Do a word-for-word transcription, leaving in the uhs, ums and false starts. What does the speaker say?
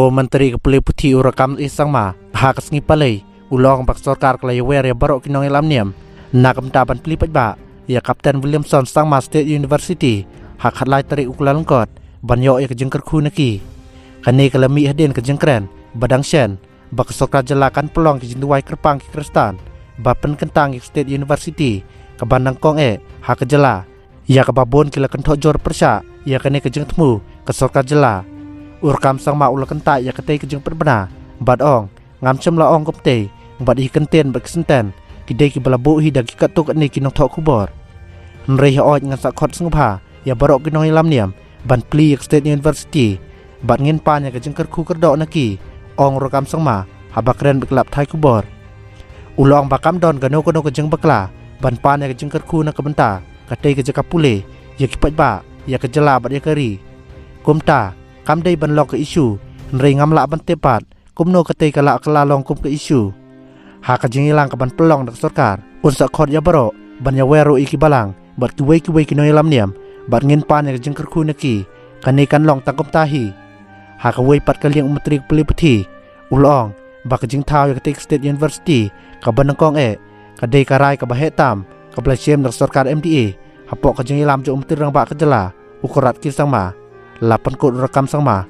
U Myntri ka Pule Puthi u Rakkam A Sangma ha ka sngi Palei u la ong ba ka sorkar ka la ïawer ïa baroh ki nongïalam niam na ka bynta ban plie paidbah ïa Captain Williamson Sangma State University ha ka khatlai tarik u Kyllalyngkot ban ïoh ïa ka jingkyrkhu na ki. Kane ka la mih hadien ka jingkren ba dang shen ba ka sorkar jylla kan pynlong ki jingduwai kyrpang ki Khristan ba pynkyntang ïa ka State University kaba nyngkong eh ha ka jylla, ïa kaba bun ki la kynthoh jur pyrshah ïa kane ka jingthmu ka sorkar jylla. U Rakkam Sangma u la kyntait ïa katei ka jingpynbna bad ong, ngam shym la ong kumtei, bad hi kyntien bad ki synten ki dei kiba la buh hi da ki katto katne ki nongthoh khubor. Hynrei hooid ngan sa khot sngewbha ïa baroh ki nongïalam niam ban plie ïa ka State University bad ngin pan ïa ka jingkyrkhu kyrdoh na ki, ong u Rakkam Sangma haba kren bad ki lad pathai khubor. U la ong ba kam don kano kano ka jingbakla ban pan ïa ka jingkyrkhu na ka bynta katei ka jaka pule ïa ki paidbah, ïa ka jylla bad ïa ka ri. Kumta kam dei ban long ka issue, hynrei ngam lah ban tip pat kumno katei ka lah ka la long kum ka issue. Ha ka jingïalang kaban pynlong da ka sorkar, un sa khot ïa baroh ban ïawer ruh ïa ki balang bad kiwei kiwei ki nongïalam niam bad ngin pan ïa ka jingkyrkhu na ki. Kane kan long tang kumta hi. Ha kawei pat ka liang u Myntri ka Pule Puthi u la ong ba ka jingthaw ïa katei ka State University kaba nyngkong eh ka dei ka rai kaba heh tam kaba la shem da ka sorkar M D A hapoh ka jingïalam jong u Myntri Rangbah ka jylla u Conrad K Sangma. La pynkut u Rakkam Sangma